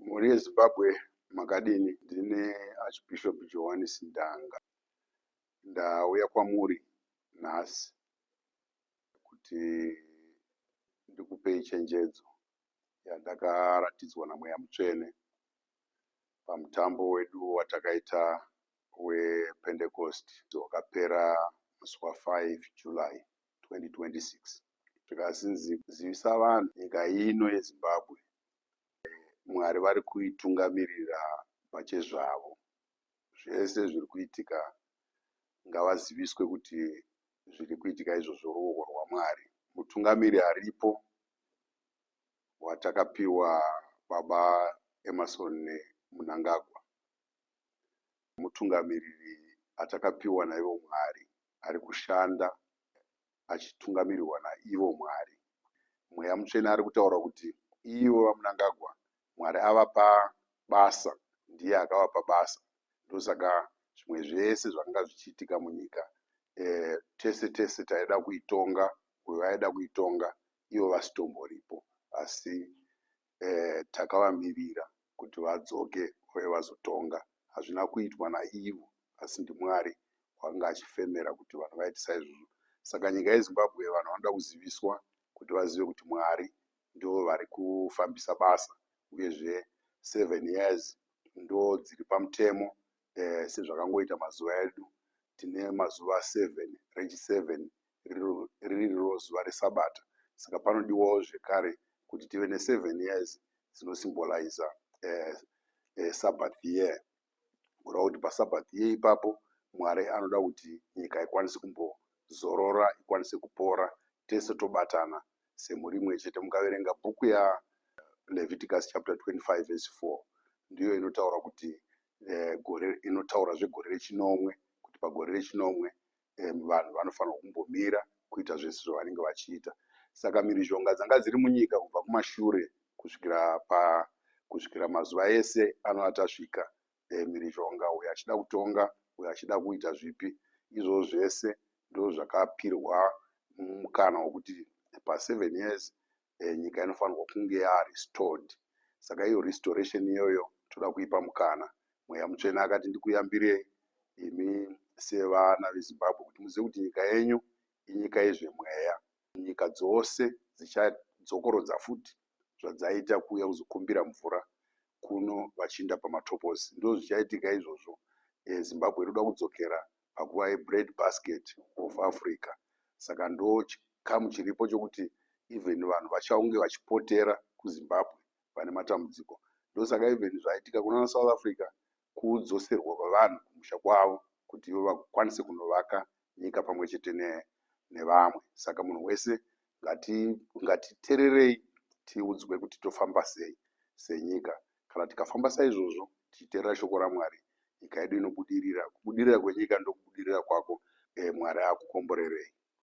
Mhuri yeZimbabwe makadini? Ndine Archbishop Johannes Ndanga. Ndauya kwamuri nhasi kuti ndikupei chenjedzo yandakaratidzwa naMweya Mutsvene pamutambo wedu watakaita wePentecost wakapera musi wa5 July 2026. Zvikazinzi zivisa vanhu nyika ino yeZimbabwe Mwari vari kuitungamirira pachezvavo. Zvese zviri kuitika ngavaziviswe kuti zviri kuitika izvozvo ruoko rwaMwari. Mutungamiri aripo watakapiwa baba Emmerson Mnangagwa. Mutungamiriri atakapiwa naivo Mwari ari kushanda achitungamirirwa naivo Mwari. Mweya Mutsvene ari kutaura kuti ivo VaMnangagwa Mwari avapa basa, ndiye akavapa basa. Ndosaka zvimwe zvese zvakanga zvichiitika munyika tese tese taida kuitonga, uyo aida kuitonga ivo vasitomboripo. Asi takavamirira kuti vadzoke uye vazotonga. Hazvina kuitwa naivo asi ndiMwari wanga achifemera kuti vanhu vaite saizvozvo. Saka nyika yeZimbabwe vanhu vanoda kuziviswa kuti vazive kuti Mwari ndivo vari kufambisa basa uyezve 7 years ndo dziri pamutemo sezvakangoita mazuva edu. Tine mazuva 7, rechi7 ririro zuva resabata. Saka panodiwawo zvekare kuti tive ne7 years dzinosymboliza Sabbath year. Kureva kuti paSabbath year ipapo Mwari anoda kuti nyika ikwanise kumbozorora, ikwanise kupora, tese tobatana semhuri imwe chete. Mukaverenga bhuku yaLeviticus chapter 25 verse 4 ndiyo inotaura kuti gore inotaura zvegore rechinomwe, kuti pagore rechinomwe vanhu vanofanirwa kumbomira kuita zvese zvavanenge vachiita. Saka mhirizhonga dzanga dziri munyika kubva kumashure kusvikira mazuva ese anova tasvika, mhirizhonga, uyo achida kutonga, uyo achida kuita zvipi, izvozvo zvese ndo zvakapirwa mukana wekuti pa7 years nyika inofanirwa kunge yarestored. Saka iyo restoration iyoyo toda kuipa mukana. Mweya Mutsvene akati ndikuyambirei imi sevana veZimbabwe kuti muzive kuti nyika yenyu inyika yezvemweya. Nyika dzose dzichadzokorodza futi zvadzaita kuuya kuzokumbira mvura kuno vachiinda pamatoposi. Ndo zvichaitika izvozvo. Zimbabwe inoda kudzokera pakuva yebread basket of Africa. Saka ndo chikamu chiripo chokuti even vanhu vachaunge vachipotera kuZimbabwe vane matambudziko. Ndosaka even zvaitika kuna South Africa, kudzoserwa kwavanhu kumusha kwavo kuti ivo vakwanise kunovaka nyika pamwe chete nevamwe. Saka munhu wese ngatitererei tiudzwe kuti tofamba sei senyika. Kana tikafamba saizvozvo tichiteerera shoko raMwari, nyika yedu inobudirira. Kubudirira kwenyika ndokubudirira kwako. Mwari akukomborerei.